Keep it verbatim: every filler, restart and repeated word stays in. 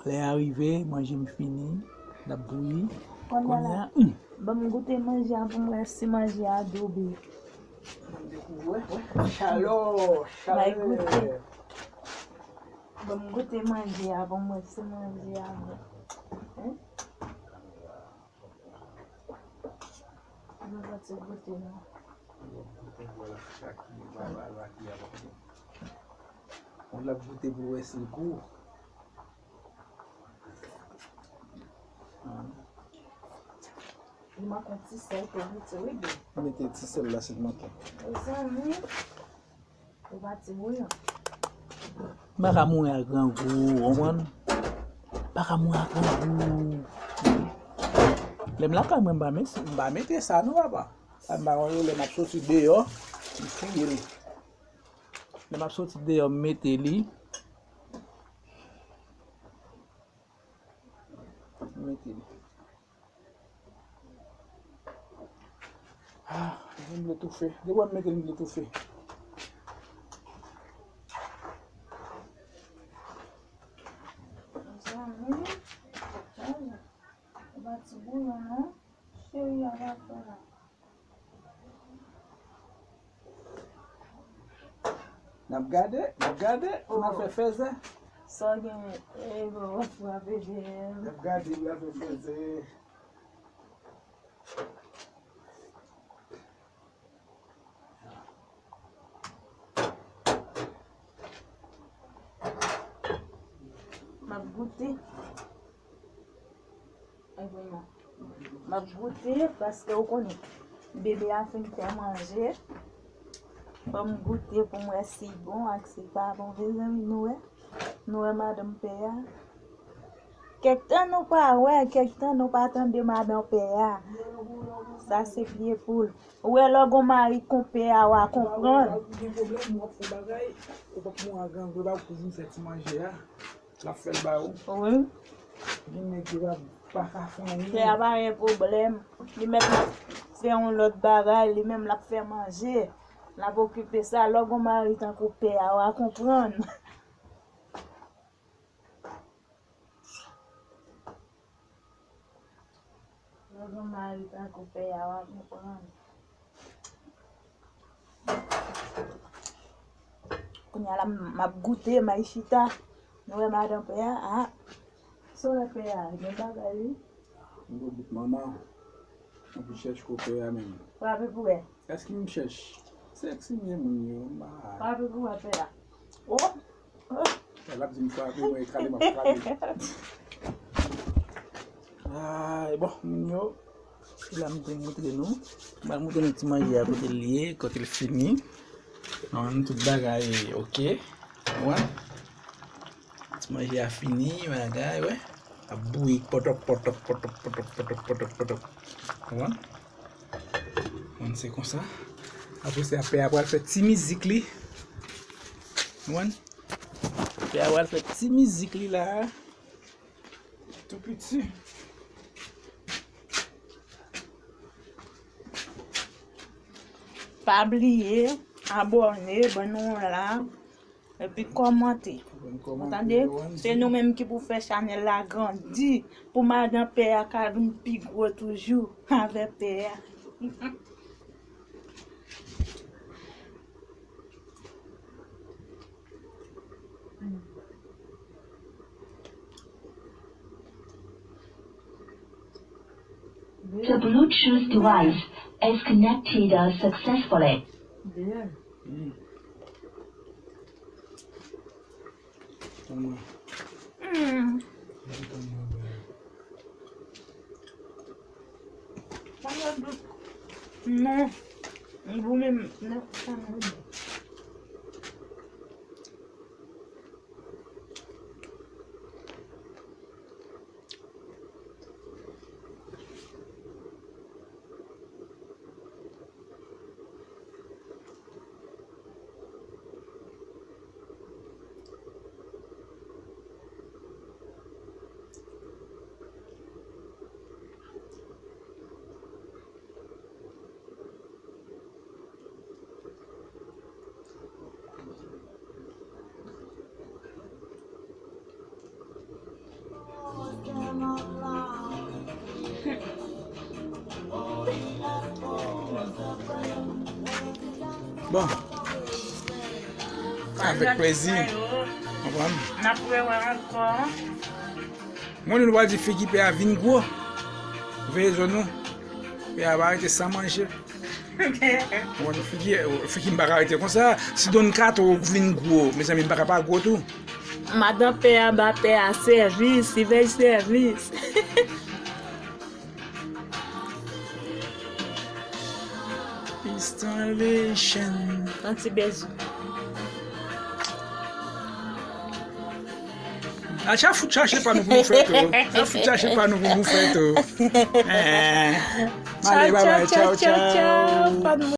Lè a rive, manje m fini, l ap bouyi. Kounye a, hmm. Ban m goute manje a pou m wè si manje a doube. Ban m dekouvri, wè, wè. Chalè, chalè. Ban m goute manje a pou m wè si manje a bon. Hein? Mwen pa ti goute non. Mwen l ap goute pou l wè si l gou. Li manke yon ti sèl tou, wi, ti wi, bebe. Mete ti sèl la si l manke. Mezanmi. Ou pa ti bouyon. M pa ka mouri ak grangou, ou konprann? M pa ka mouri ak grangou. Lè m lakay mwen, m pa met-, m pa mete sa non, papa. Sa m pa konn yo, lè m ap soti deyò, m fouye li. Lè m ap soti deyò, m mete li. M mete li. Ah, m vle toufe. Depi w mete m vle toufe. Mezanmi, ou pa ti bouyon non. Cheri a pa fè la. N ap gade, n ap gade, n ap fè fèzè. Sa w genyen? E bon, w ap frape dèyè m. N ap gade, n ap fè fèzè. M ap goute. Ebyen, m ap goute paske ou konnen, bebe a fin fè manje. Fò m goute pou m wè si bon ak si pa bon. Mezanmi, nou wè? Nou wè madanm pè a? Kèk tan nou pa wè, kèk tan nou pa tande madanm pè a. Sa se pye poul. Ou wè lè w gon mari konpè a, w a konprann. Ou gen pwoblèm, w ap fè bagay, ou p ap mouri ak grangou, e pa pou vin fè ti manje a. L ap fè l ba ou. Wi. Gen nèg ki pa, pa ka fè anyen. Pè a pa gen pwoblèm. Li mèt l ap fè yon lòt bagay, li menm l ap fè manje. L ap okipe sa. Lè w gon mari tankou pè a, w a konprann. Lè w gen mari tankou pè a, w a konprann. Kounye a la, m ap goute, m ay chita. Nou wè madan pè a, a. Sa w wè pè a, gen bagay, wi. M go bout manman. Anpi chèch ko pè a menm. Frape pou wè. Èske m chèch? Sèksi m ye moun yo, m pa. Frape pou wè pè a. Oh! Oh! L ap di m frape, mwen ekrale, m ap ekrale. Ay, bon, moun yo. Se la m te montre nou. M al montre nou ti manje a kote l ye, kote l fini. Non, tout bagay oke. Wè. Ti manje a fini, bagay, wè. Ap bouyi pòtòp, pòtòp, pòtòp. Konprann? Konprann, se konsa. Apre sa, pè a pral fè ti mizik li. Konprann? Pè a pral fè ti mizik li la. Tou piti. Pa bliye abòne, ban nou yon like. Epi kòmante. Ou tande? Se nou menm ki pou fè chanèl la grandi. Pou madan pè a ka vin pi gwo toujou avè pè a. The Bluetooth device is connected successfully. Non. Ou menm, non, sa mwen. Bon. Avèk plezi. Konprann? N ap rewè ankò. Mwen, nou pral di figi pè a vin gwo. Veye zo nou. Pè a pa rete san manje. Mwen, figi, figi m pa ka rete konsa. Si Don Kato vin gwo, mezanmi, m pa ka pa gwo tou. Madan pè a ba pè a sèvis, li bay sèvis. Installation. Yon ti bezou. Acha fout chache pa nou pou nou fè tou. Acha fout chache pa nou pou nou fè tou. Eh. Male, bye bye, tchaw, tchaw.